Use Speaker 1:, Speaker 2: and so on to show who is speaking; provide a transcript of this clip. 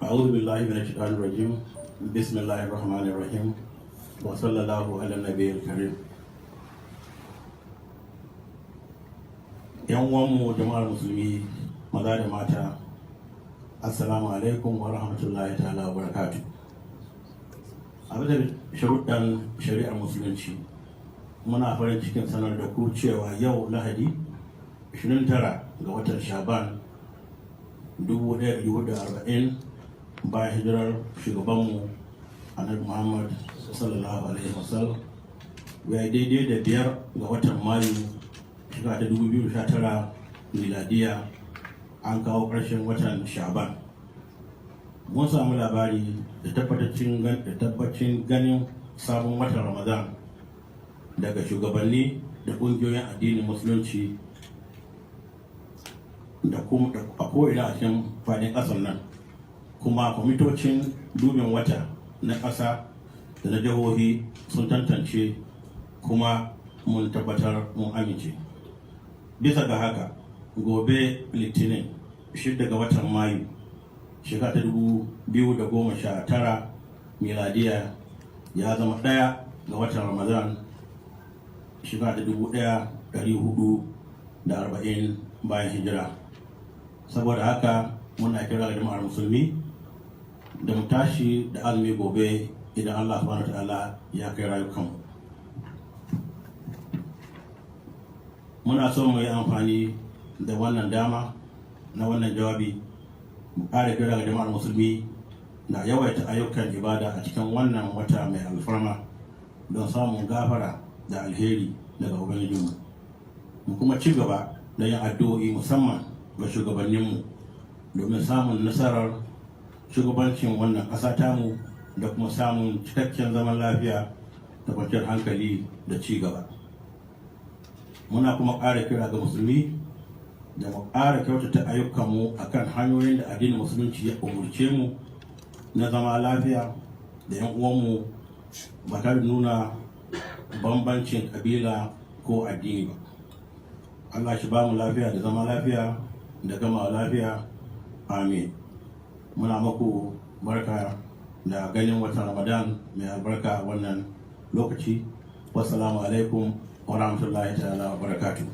Speaker 1: أعوذ بالله من الشيطان الرجيم. بسم الله الرحمن الرحيم وصلى الله على النبي الكريم. Yan uwanmu jama'ar Musulmi maza da mata, assalamu alaikum wa rahmatullahi ta'ala wa barakatu. A bisa sharuɗan shari'ar Musulunci, muna farin cikin sanar da ku cewa yau Lahadi, 29 ga watan Shaban 1440 bayan hijirar shugabanmu Annabi Muhammad sallallahu alaihi wasallam, ya daidai da 5 ga watan Mayu shekara ta 2019 miladiya, an kawo ƙarshen watan Shaban. Mun samu labari da tabbacin ganin sabon watan Ramadan daga shugabanni da ƙungiyoyin addinin Musulunci da kuma a ko'ina a cikin faɗin ƙasar nan. Kuma kwamitocin dubin wata na ƙasa da na jihohi sun tantance, kuma mun tabbatar, mun amince. Bisa ga haka, gobe Litinin, 6 ga watan Mayu shekara ta 2019 miladiya, ya zama 1 ga watan Ramadan shekara ta 1440 bayan hijira. Saboda haka, muna kira ga jama'ar Musulmi da mu tashi da azumi gobe idan Allah subhanahu ta'ala ya kai rayukanmu. Muna son mu yi amfani da wannan dama na wannan jawabi mu ƙara kira ga jama'ar Musulmi na yawaita ayyukan ibada a cikin wannan wata mai alfarma don samun gafara da alheri daga Ubangijinmu. Mu kuma ci gaba da yin addu'o'i, musamman ga shugabanninmu, domin samun nasarar shugabancin wannan ƙasa tamu da kuma samun cikakken zaman lafiya da kwanciyar hankali da ci gaba. Muna kuma ƙara kira ga Musulmi da mu ƙara kyautata ayyukanmu akan hanyoyin da addinin Musulunci ya umurce mu na zama lafiya da 'yan uwanmu ba tare da nuna bambancin ƙabila ko addini ba. Allah shi ba mu lafiya da zama lafiya da gama lafiya, amin. Muna maku barka da ganin watan Ramadan mai albarka wannan lokaci. Wassalamu alaikum wa rahmatullahi ta'ala wa barakatuh.